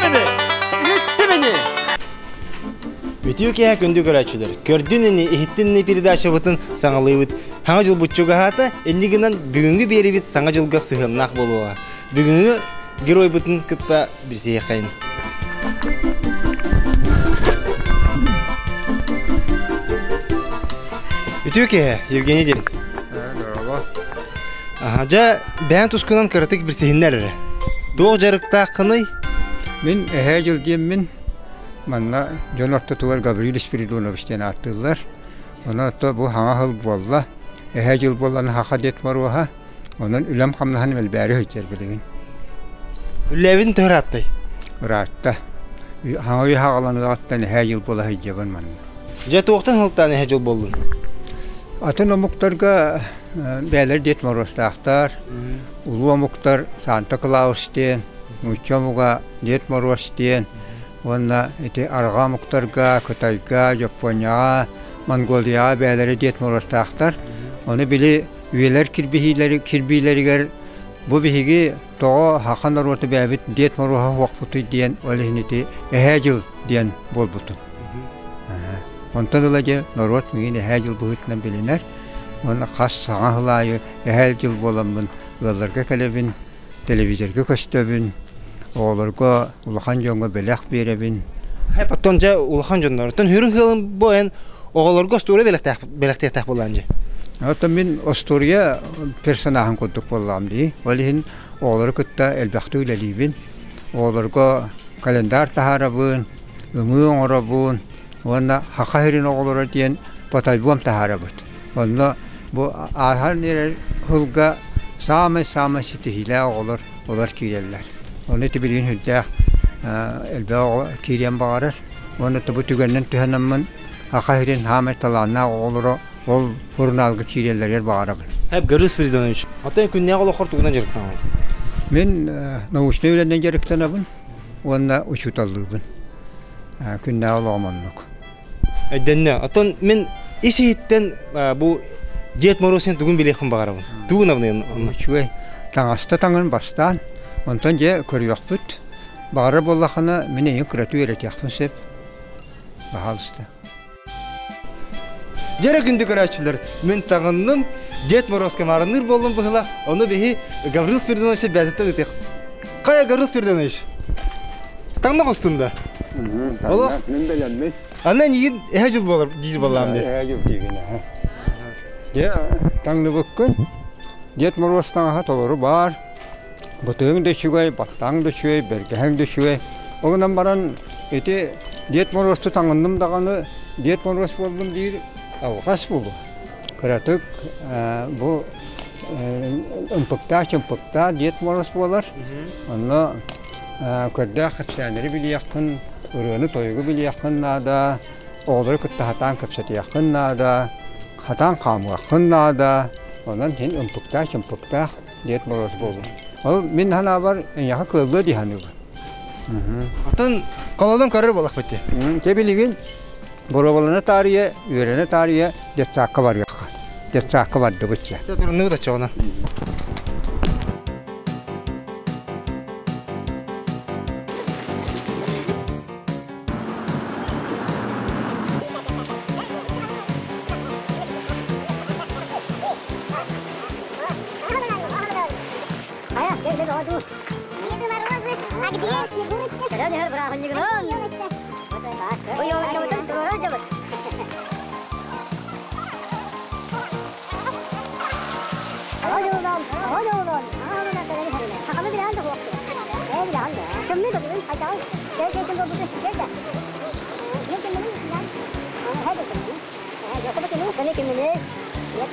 Көрдүн ини! Иһиттим ини! Үтүө киэһэ күндү көрөөччүлэр! Көрдүн ини, иһиттин ини передачабытын саҥалыыбыт. Саҥа дьылбыт чугаһаата, инни гынан бүгүҥҥү биэриибит саҥа дьылга сыһыаннаах буолуоҕа. Бүгүҥҥү геройбутун кытта билсиэххэйин. Үтүө киэһэ, Евгений диэн. Здорово. Дьэ, бэйэн тускунан кыратык билсиһиннэр эрэ. Туох дьарыктааххыный? Мин эһээ дьыл диэммин. Манна дьон ортотугар Гаврил Спиридонович диэн ааттыыллар. Онон ото бу хаҥа сыл буолла. Эһээ дьыл буоллаҕына Саха Дед Моруоһа. Онон үлэм хамнаһын элбээри сылдьар билигин. Үлэбин төһө ырааттай? Ыраатта. Хаҥа ый хаҕаланыаҕыттан эһээ дьыл буола сылдьабын манна. Дьэ туохтан сылтаан эһээ дьыл буоллун? Атын омуктарга бэйэлэр Дед Моруостаахтар, улуу омуктар Санта Клаус диэн, нуучча омуга Дед Моруос диэн уонна ити арҕаа омуктарга, Кытайга, Дьоппуонньаҕа, Монголияҕа бэйэлэрэ Дед Моруостаахтар. Ону били үйэлэр кирбиһиилэри кирбиилэригэр бу биһиги тоҕо саха норуота бэйэбит Дед Моруоһа суохпутуй диэн ол иһин ити Эһээ Дьыл диэн буолбутум. Онтон ыла дьэ норуот миигин Эһээ Дьыл быһыытынан билинэр уонна хас саҥа сыл аайы Эһээ Дьыл буоламмын ыалларга кэлэбин, телевизорга көстөбүн, оҕолорго, улахан дьоҥҥо бэлэх биэрэбин. Оттон дьэ улахан дьоннор, оттон хүрүн кыалын бу эн оҕолорго остуоруйа бэлэхтээх бэлэхтиэхтээх буоллаан дьэ. Оттон мин остуоруйа персонаһын курдук буоллаҕым дии. Ол иһин оҕолору кытта элбэхтик үлэлиибин. Оҕолорго календарь таһаарабын, ымыы оҥоробун уонна Саха сирин оҕолоро диэн фотоальбом таһаарабыт. Онно бу ааһан эрэр сылга саамай-саамай ситиһиилээх оҕолор олор киирэллэр. Ону ити билигин сүрдээх элбэх оҕо киириэн баҕарар. Уонна бу түгэнинэн туһанаммын Саха сирин саамай талааннаах оҕолоро ол сурунаалга киирэллэригэр баҕарабын. Гаврил Спиридонович, оттон күннээҕи олоххор тугунан дьарыктанаҕын? Мин научнай үлэнэн дьарыктанабын уонна учууталлыыбын. Күннээҕи олоҕум оннук. Өйдөннө. Оттон мин ис иһиттэн бу Дед Мороз сен тугун билиэхпин баҕарабын. Тугун абыныйын онно? Үчүгэй. Таҥаста таҥын бастаан, онтон дьэ көрүөхпүт. Баҕарар буоллаххына, мин эйигин кыратыы үөрэтиэхпин сөп. Баһаалыста. Дьэрэ күндү көрөөччүлэр, мин таҥынным, Дед Морозка маарынныыр буоллум быһыла, ону биһи Гаврил Спиридонович бээтиттэн ытыах. Хайа Гаврил Спиридонович? Таҥна хостун да? Олох. Мин бэлэммин. Аны эйигин эһэ дьыл буолар диир буоллаам дии. Эһэ дьыл диигин эһэ. Дьэ таҥныбыккын. Дед Мороз таҥаһа толору баар. Бытыгыҥ да үчүгэй, баттаҥ да үчүгэй, бэргэһэҥ да үчүгэй. Ол гынан баран ити Дед Морозту таҥынным даҕаны Дед Мороз буоллум диир алҕас буолуо. Кыратык бу ымпыктаах-чымпыктаах Дед Мороз буолар. Онно көрдөөх кэпсээннэри билиэххин, ырыаны-тойугу билиэххин наада, оҕолору кытта сатаан кэпсэтиэххин наада, сатаан хаамыаххын наада. Онон син ымпыктаах-чымпыктаах Дед Мороз буолуо. Ол мин санаабар эйиэхэ кыаллыа дии саныыбын. Атын холонон көрөр буоллахпыт дии. Дьэ билигин боруобалана таарыйа, үөрэнэ таарыйа детсадка барыахха. Детсадка бардыбыт дьэ. Дьэ туруннубут оччоҕуна.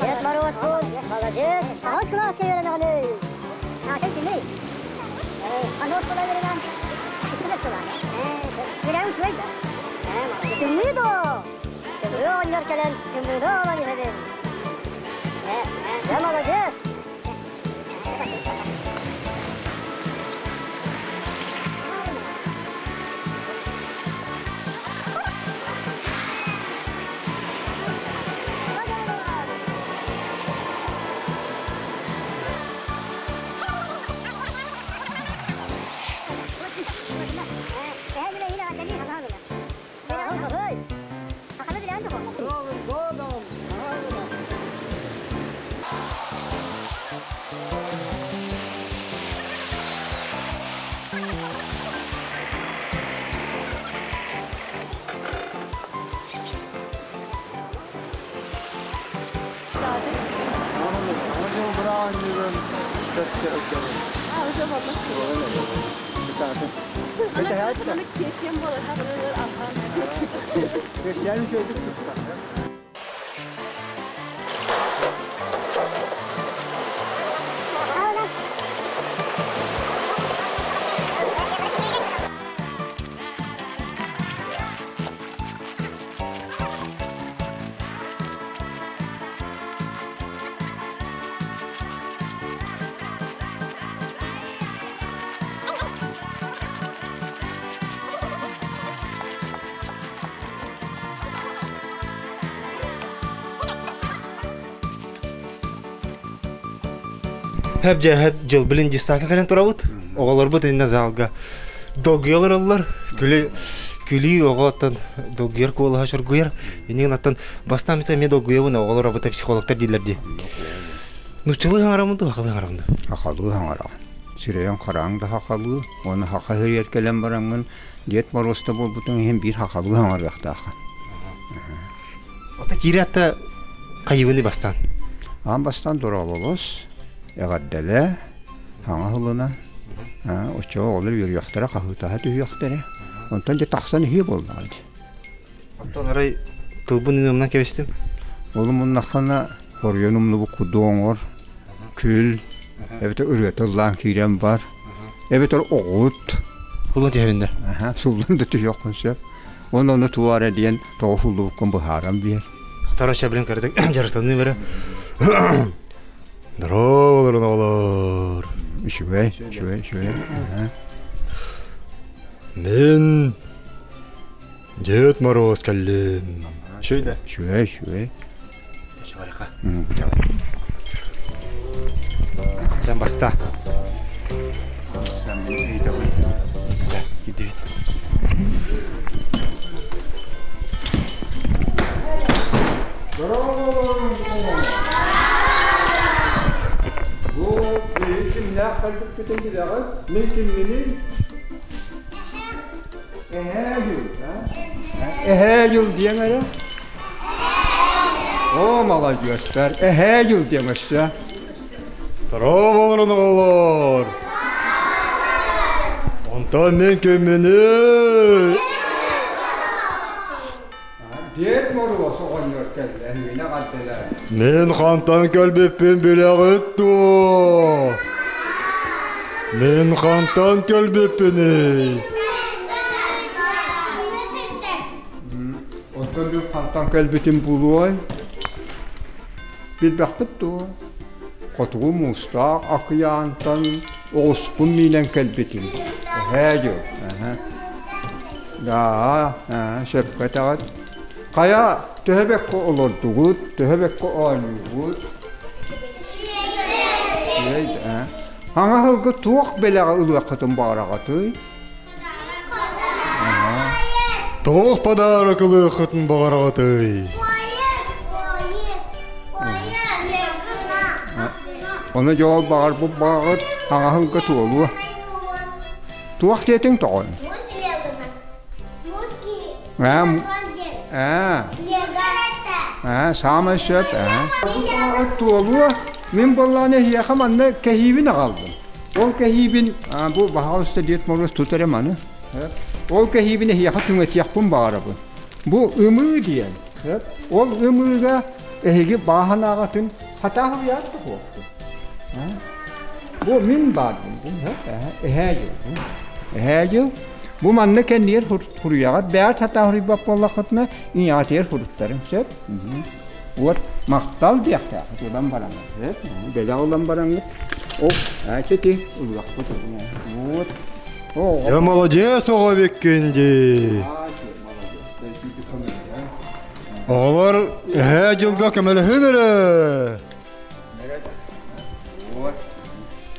Дед Мороз был, молодец. Аҕыс кылааска үөрэнэҕиний? Аатын кимий? Анос кыла үөрэнэн иккилэр сылаана. Үөрэҕиҥ үчүгэй да? Тымныы дуо? Тымныы оҕонньор кэлэн тымныыны оҕолон иһэбин. Дьэ, молодец! оонньуурун сөпкө өйдөбүл. Хөп дьэһэт дьыл билин дьыссаакка кэлэн турабыт. Оҕолорбут иннэ залга долгуйа олороллор. Күлүү күлүү оҕоттон долгуйар куолаһа чоргуйар. Иннигин аттан бастаан митэ эмиэ долгуйабын оҕолор абыта психологтар дииллэр дии. Нууччалыы хаҥарамын дуу, сахалыы хаҥарамын дуу? Сахалыы хаҥараҕын. Сирэйиҥ хараҥ да сахалыы, уонна саха сиригэр кэлэн бараҥҥын Дед Моруоста буолбутуҥ иһин биир сахалыы хаҥарыахтааххын. Ото киирэ хайыбыны бастаан? Аан бастаан дорооболос, эҕэрдэлээ, хаҥа сылынан, оччоҕо оҕолор үөрүөхтэрэ, хаһыытаһа түһүөхтэрэ. Онтон дьэ тахсан иһиэ буоллаҕа дии. Оттон арай тылбын ынымнан кэбистим. Ол умуннаххына хоруйан умнубут курдук оҥор, күл, эбэтэр ырыата ыллаан киирэн бар, эбэтэр оҕут. Суллан түһэбин да? Суллан да түһүөххүн сөп. Уонна ону туох эрэ диэн тоҕо суллубуккун быһааран биэр. Второй шаблин кырдык дьарыктаныы бэрэ. Здорово, оҕолор. Үчүгэй, үчүгэй, үчүгэй. Мен Дед Мороз кэллим. Үчүгэй да? Үчүгэй, үчүгэй. Чабарыха. Сен баста. Кидибит. Бу кимнээх кэлбиккитин билэҕит? Мин кимминий? Эһээ дьыл, Эһээ дьыл диэҥ эрэ? О, маладьыастар, эһээ дьыл диэҥ өссө. Здорово, оҕолор! Онтон мин күммүнүй? Дед Моруос оҕонньор кэллэ, эһигини эҕэрдэлээн. Мин хантан кэлбиппин билэҕит дуо? Мин хантан кэлбиппиний? Оттон мин хантан кэлбитим булуой? Билбэххит дуо? Хотугу муустаах акыйаантан оҕуспун миинэн кэлбитим. Эһээ дьыл. Да, сөпкө этэҕит. Хайа, төһө бэккэ олордугут, төһө бэккэ оонньуугут? Хаҥа сылгы туох бэлэҕи ылыаххытын баҕараҕытый? Туох подарок ылыаххытын баҕараҕытый? Ону дьол баҕарбыт баҕаҕыт хаҥаһылга туолуо. Туох диэтиҥ тоҕон? Аа, аа, саамай сөп, аа. Туолуо, мин буоллаҕына эһиэхэ манна кэһиибин аҕаллым. Ол кэһиибин, бу баһаалыста Дед Мороз тут эрэ маны. Ол кэһиибин эһиэхэ түҥэтиэхпин баҕарабын. Бу ымыы диэн. Ол ымыыга эһиги бааһын аҕатын хатааһы уйаат да суохпун. Бу мин баарбын. Бу эһээ дьыл. Эһээ дьыл. Бу манна кэннигэр хуруйаҕыт бэйэҕит сатаан хуруйбат буоллаххытына ийэҕитигэр хуруттарыҥ сөп. Вот махтал диэхтээх ылан бараҥҥыт сөп. Бэлэх ылан бараҥҥыт. О, ачити ыллахпыт. Вот. Я молодец оҕо эбиккин дии. Оҕолор эһээ дьылга көмөлөһүн эрэ.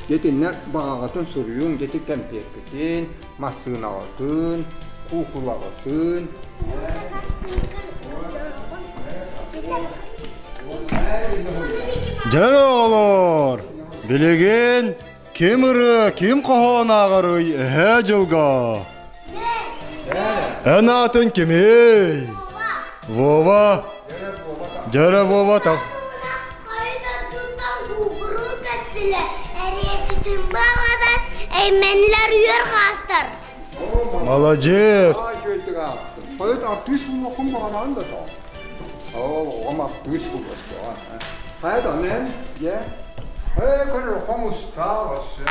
Дьэтиннэ баҕаҕытын суруйуҥ, дьэти кэмпиэккитин, массыынаҕытын, куукулаҕытын. Дьэр оҕолор, билигин ким ырыа, ким хоһоон ааҕарый эһээ дьылга? Эн аатын кимий? Вова. Дьэрэ Вова так. Эймэнилэр үөр хаастар. Маладьыас. Поэт артыыс буолуоххун баҕараҕын да тоҕо? Оҕом артыыс буолуохтааҕа. Хайа да онон дьэ Ээ, көрөр хомустаах өссө.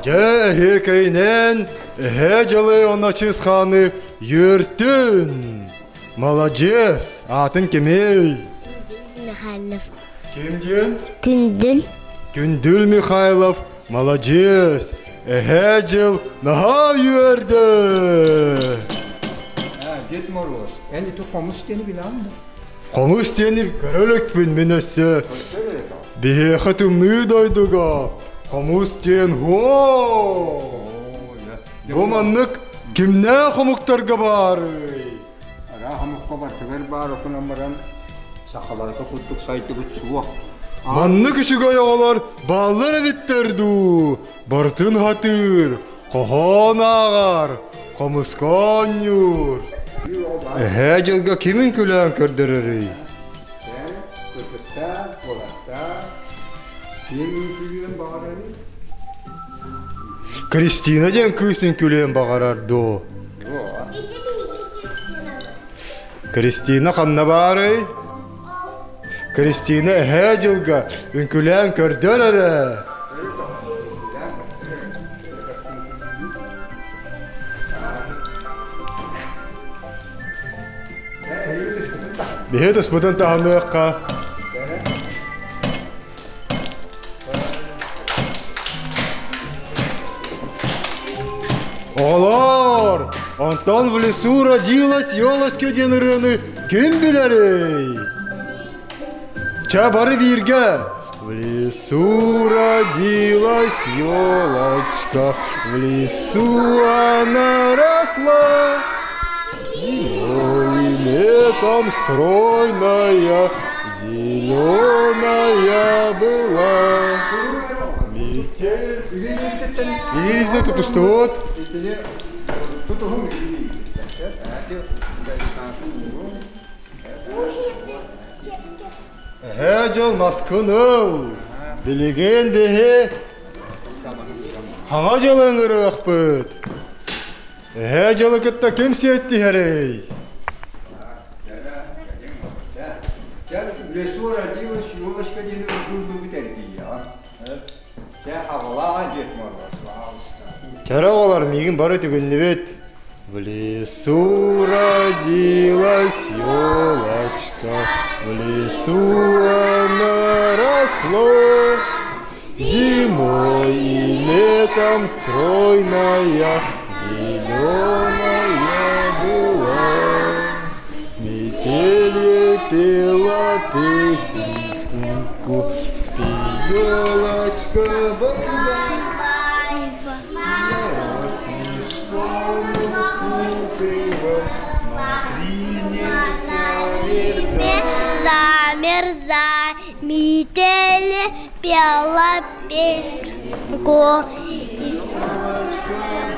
Дьэ, эһиэкэйинэн эһээ дьылы уонна чысхааны үөртүн! Маладьыас! Аатын кимий? Михайлов. Ким диэн? Күндүл. Күндүл Михайлов, маладьыас! Эһээ дьыл наһаа үөрдэ! Дед Мороз, эн ити хомус диэни билэҕин да? Хомус диэни көрө иликпин мин өссө. Биһиэхэ тымныы дойдуга хомус диэн һуо! Бу маннык кимнээх хомуктарга баарый? Араах омукка барытыгар баар окунан баран сахаларга курдук сайдыбыт суох. Маннык үчүгэй оҕолор бааллар эбиттэр дуу? Барытын хатыыр, хоһоон ааҕар, хомуска оонньуур. Эһээ дьылга кимин күлээн көрдөрөрүй? Кыргыттар, уолаттар, ким үҥкүүлүөн баҕарарый? Кристина диэн кыыс үҥкүүлүөн баҕарар дуу? Кристина ханна баарый? Кристина эһээ дьылга үҥкүүлээн көрдөр эрэ. Биһи туспутун таһыныахха. Оҕолоор, онтон в лесу родилась елочка диэн ырыаны ким билэрий? Чэ, бары бииргэ. В лесу родилась елочка, в лесу она росла. Зимой и летом стройная, зеленая была. Метель. Илиилизде тутустубут. Эһээ дьыл маскын ыл. Билигин биһи хаҥа дьыл ыҥырыахпыт. Эһээ дьылы кытта ким сиэттиһэрий? В лесу родилась елочка диэн үрдүк эргийэҕэ. Дьэ, аҕалаа Дед Мороз, пожалуйста. Чара оҕолор миигин бары түгүннүбүт. В лесу родилась елочка, в лесу она росла. Зимой и летом стройная, зеленая была. Метель пела песенку, спи, елочка, была. Замерзай, метели пела песенку.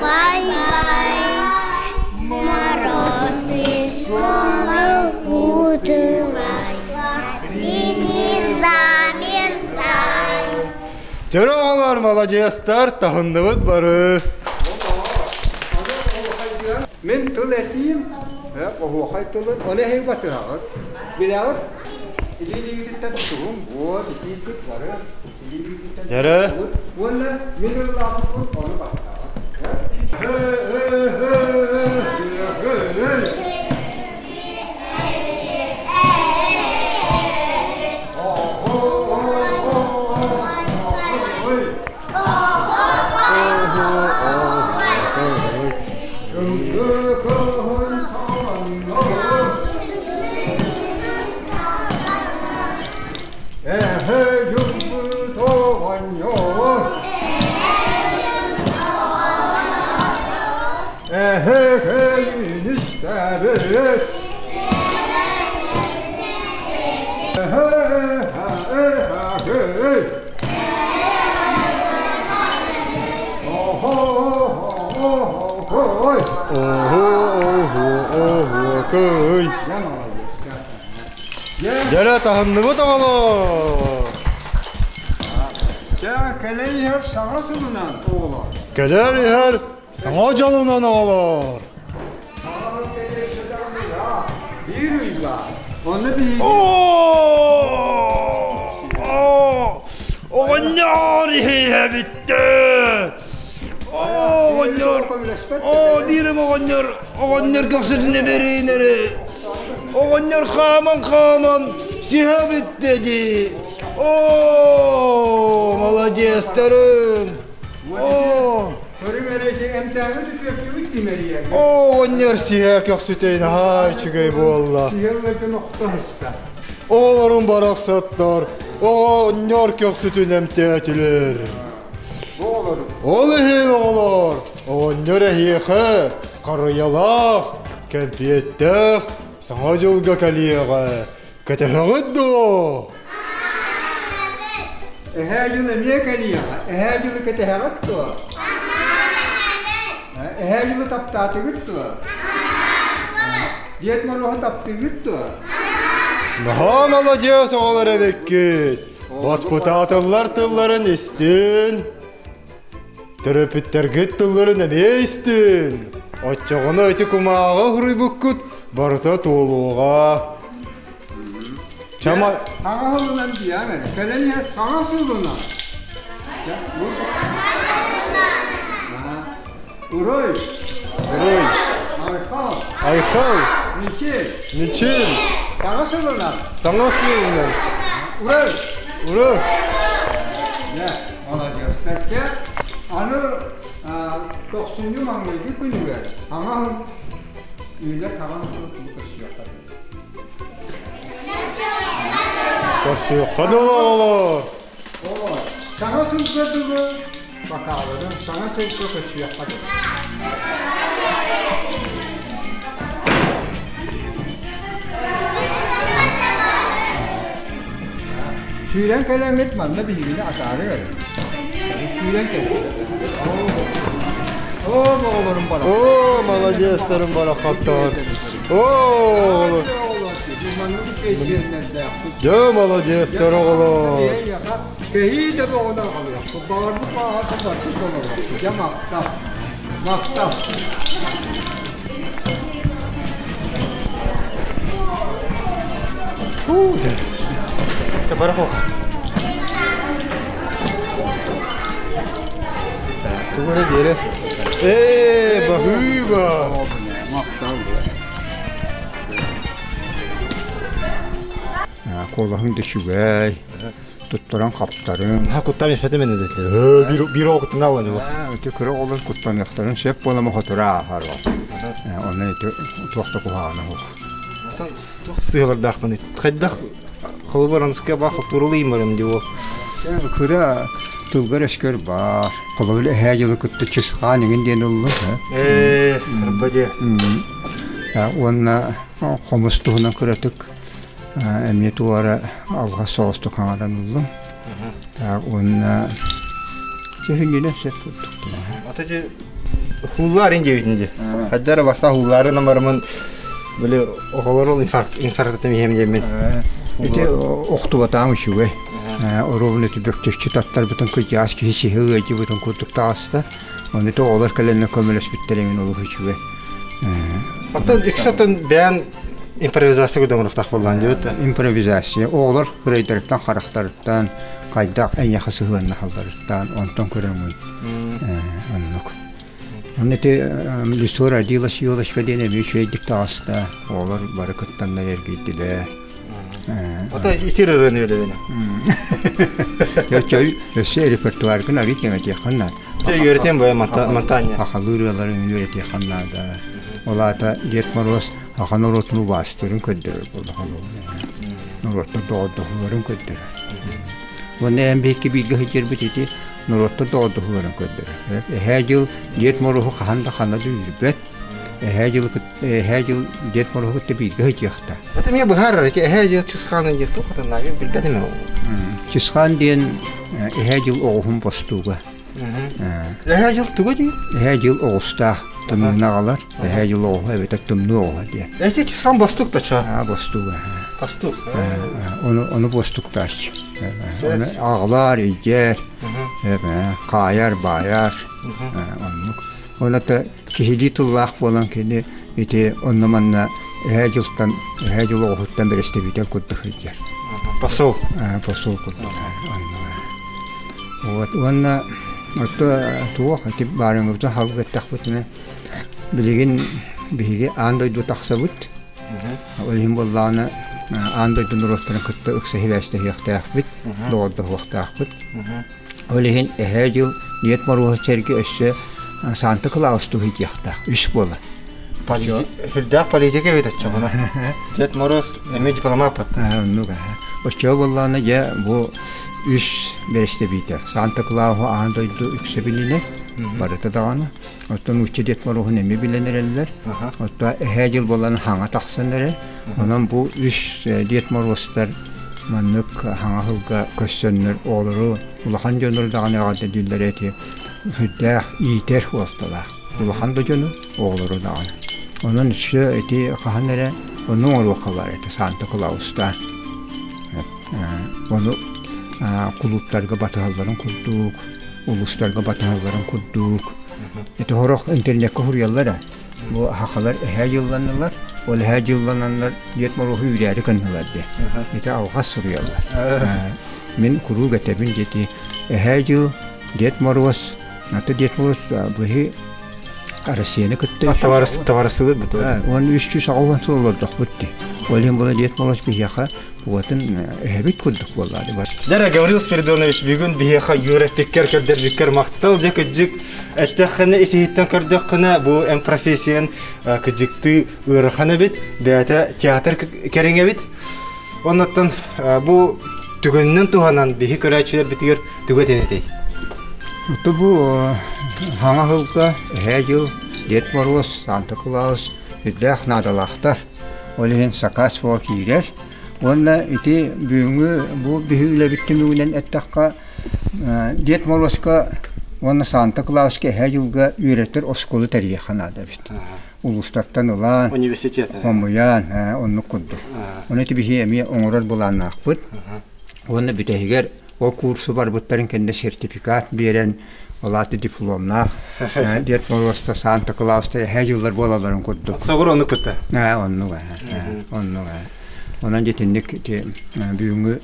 Бай-бай, мороз и укутывай, ты не замерзай. Төрө оҕолор маладьыастар таһынныбыт бары. Мин тыл этиим, оһуохай тылын, ону эһиги батыһаҕыт. Билэҕит, илии-илиигититтэн тутуһуҥ, буор, итииргит бары, илии-илиигититтэн Дьэрэ. тутуһугут. Уонна мин ыллаабыппын ону баттаҕыт. Эһэ, Оһо, оһо, оһо, кый. Дьэрэ таһынныбыт оҕолор. Дьэ, кэлэн иһэр саҥа сылынан оҕолор. Кэлэр иһэр саҥа дьолунан оҕолор. Биир ыйла. Оны биһиги... Оҕонньор иһиһэ бүттэ! Оҕонньор! Оо, биирим оҕонньор! Оҕонньор көхсүтүнэ бэриинэри! Оҕонньор хааман-хааман сиһэ бүттэ дии! Оо, молодецтарым! Оо! Оҕонньор сиһэ көхсүтэ наһаа үчүгэй буолла. Оҕолорум барахсаттар оҕонньор көхсүтүн эмтээтилэр. Ол иһин оҕолор, оҕонньор эһиэхэ харыйалаах, кэмпиэттээх Саҥа дьылга кэлиэҕэ. Кэтэһэҕит дуо? Эһээ дьыл эмиэ кэлиэҕэ. Эһээ дьылы кэтэһэҕит дуо? Эһээ дьылы таптаатыгыт дуо? Дед Мороһу таптыыгыт дуо? Наһаа маладьыас оҕолор эбиккит. Баспытаатыллар тылларын истин. Төрөппүттэргит тылларын эмиэ истин. Оччоҕуна ити кумааҕы суруйбуккут барыта туолуоҕа. Чама... Саҥа сылынан диэн эрэ. Кэлэн иһэр саҥа сылынан. Уруй! Уруй! Айхал! Айхал! Мичил! Мичил! Саҥа сылынан! Саҥа сылынан! Уруй! Уруй! Дьэ, молодежтарга аны тохсунньу маҥнайгы күнүгэр саҥа үлэ таҥан көрсүөххэ Көрсүөххэ дылы оҕолор! Саҥа сылга дылы бакааларын саҥа сылга көрсүөххэ дылы. Сүүрэн кэлэҥҥит манна биһигини атаары кэлин. Сүүрэн кэлин. Оо, оҕолорум барахсаттар. Оо, молодецтарым барахсаттар. Оо, Дьэ, молодецтар оҕолор. Кэһии да бөҕөнө аҕалыахпыт. Баҕарбыт бааҕа барбыт олоруохпут. Дьэ, махтал. Махтал. Дьэ, барах Тугу эрэ биэрэр. Ээ, баһыыба! Махтал. Куолаһыҥ да үчүгэй, туттаран хаптарыҥ. Ха куттам испэтим эн этилэр. Биир биир оҕо куттана аллан Ити кыра оҕолор куттаныахтарын сөп буола мохотура ааһар ол. Онно ити туох да куһаҕана суох. Туох сыһыалардаахпын хайдах холобур аныска баа халтууралыйым барым дии ол. Кыра тылгар өскөр баар. Холобур эһээ дьылы кытта чысхаан иҥин диэн ыллым. Ээ, арба дии. Уонна хомус туһунан кыратык эмиэ туора алҕас соҕустук хаҥатан ыллым. Уонна сөһүнньүнэн сөп курдук. Ата же хууллаар диэбитин дии. Хайдара бастаан хууллаары намарымын били оҕолор ол инфаркт инфарктым иһэм диэммин. Ити охтубатаам үчүгэй. Оруобуна түбүктүччү таттарбытын кырдьаҕас киһи сиһи ыалдьыбытын курдук таҕыста. Ону ити оҕолор кэлэннэр көмөлөспүттэр эҥин олус үчүгэй. Оттон иксатын бэйэн импровизация көдөҥөрөхтөх буоллаан диэбит да. Импровизация. Оҕолор кырайдарыттан харахтарыттан хайдах эйиэхэ сыһыаннаһалларыттан онтон көрөҥүн оннук. Онно ити Лисур родилась елочка диэн эмиэ үчүгэйдик таҕыста. Оҕолор бары кыттаннар эргийдилэр. Ата итир ырыаны үөлэбинэ. Өссө репертуаргын арый кэҥэтиэххин наада. Үөрэтиэм бу монтания. Сахалыы ырыаларын үөрэтиэххин наада. Ол аата Дед Мороз саха норуотун убаастыырын көрдөрөр буоллаҕа. Норуоттар доҕордоһууларын көрдөрөр. Уонна эн биһикки бииргэ сылдьарбыт ити норуоттар доҕордоһууларын көрдөрөр. Эһээ дьыл Дед Мороһу хаһан да ханна да үүрбэт. Эһээ дьыл эһээ дьыл Дед Мороһу кытта бииргэ сылдьыахта. Это мне быһаарар ити эһээ дьыл Чысхаан диэн туох атыннааҕы билбэтим ол. Чысхаан диэн эһээ дьыл оҕуһун бостууга. Эһээ дьыл тугу диир? Эһээ дьыл оҕустаах. Тымныыны аҕалар, эһээ дьыл оҕуһа эбэтэр тымныы оҕуһа диэн. Эти сам бостук да ча. Аа, бостуга. Бостук. Ону ону бостуктаач. Ону аҕалар, илдьэр, хаайар, баайар, оннук. Оны та киһилии тыллаах буолан кини ити онно-манна эһээ дьылтан, эһээ дьыл оҕуһуттан бэрэстэбиитэл курдук сылдьар. Посол. Посол курдук. Вот уонна отто туох ити баарыҥыбытын халгыттахпытына билигин биһиги аан дойду тахсабыт. Ол иһин буоллаҕына аан дойду норуоттарын кытта ыкса сибээстэһиэхтээхпит, доҕордоһуохтаахпыт. Ол иһин эһээ дьыл Дед Моруоһу сэргэ өссө Санта Клаус туһуйдиэхтээх үс буолар. Сүрдээх политика эбит оччоҕуна. Дед Мороз эмиэ дипломат Оннук Оччоҕо буоллаҕына дьэ бу үс бэрэстэбиитэ Санта Клауһу аан дойду үксэ билинэр барыта даҕаны. Оттон нуучча Дед Моруоһун эмиэ билэн эрэллэр. Оттон эһээ дьыл буолан хаҥа тахсан эрэр. Онон бу үс Дед Моруостар маннык хаҥа сылга көрсөннөр оҕолору улахан дьоннору даҕаны эҕэрдэлииллэрэ ити сүрдээх иитэр суолталаах. Улахан да дьону, оҕолору даҕаны. Онон өссө ити хаһан эрэ ону оҥоруохха баар этэ Санта Клаустаан. Ону кулууптарга батыһалларын курдук, улуустарга батыһалларын курдук. Ити сорох интернеккэ суруйаллар ээ. Бу сахалар эһээ дьылланнылар, ол эһээ дьыллананнар Дед Моруоһу үүрээри гыннылар диэн. Ити алҕас суруйаллар. Мин куруук этэбин диэти эһээ дьыл Дед Моруос, аты Дед Моруос быһы Россияны кытта Товарысыбыт бу 1380 сыл олордохпут дии. Ол иһин була Дед Мороз биһиэхэ уотун эһэбит курдук буоллаады бар. Дьэ, Гаврил Спиридонович, бүгүн биһиэхэ үөрэппиккэр, көрдөрбүккэр махтал. Дьэ, кыдьык эттэххинэ, ис-иһиттэн көрдөххүнэ, бу эн профессиян кыдьыктыы ыарахан эбит, бэйэтэ театр кэриҥэ эбит. Оннуттан бу түгэнинэн туһанан биһи көрөөччүлэрбитигэр тугу этэн этэй? Ото бу хаҥа сылга эһээ дьыл Дед Моруос, Санта Клаус үрдээх наадалаахтар. Ол иһин сакаас буола киирэр. Уонна ити бүгүҥҥү бу биһи үлэбит түмүгүнэн эттэххэ, Дед Моруоска уонна Санта Клауска эһээ дьылга үөрэтэр оскуола тэрийиэххэ наада эбит. Улуустартан ылан, университет хомуйан, оннук курдук. Ону ити биһи эмиэ оҥорор былааннаахпыт. Уонна бүтэһигэр ол курсу барбыттарын кэннэ сертификат биэрэн, ол аата дипломнаах Дед Морозто, Санта Клауста эһээ дьыллар буолалларын курдук. Собур оннук кытта. Оннук оннук Онон дьитинник ити бүгүҥҥү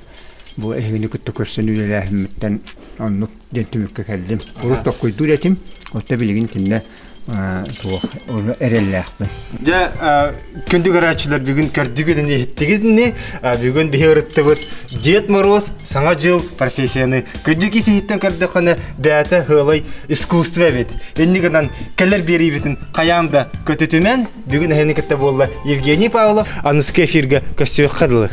бу эһигини кытта көрсөн үлэлээһиммиттэн оннук диэн түмүккэ кэллим. Урут токкуйдуур этим, оттон билигин кинилэр туох эрэллээхпин. Дьэ, күндү көрөөччүлэр бүгүн көрдүгүт иһиттигит бүгүн биһи ырыттыбыт Дед Мороз Саҥа дьыл профессияны күндү исиһиттэн көрдөххүнэ бэйэтэ сыалай искусство эбит. Инни гынан кэлэр биэриибитин хайаан да көтүтүмэн бүгүн эһини кытта буолла Евгений Павлов аныскы эфиргэ көрсүөххэ дылы.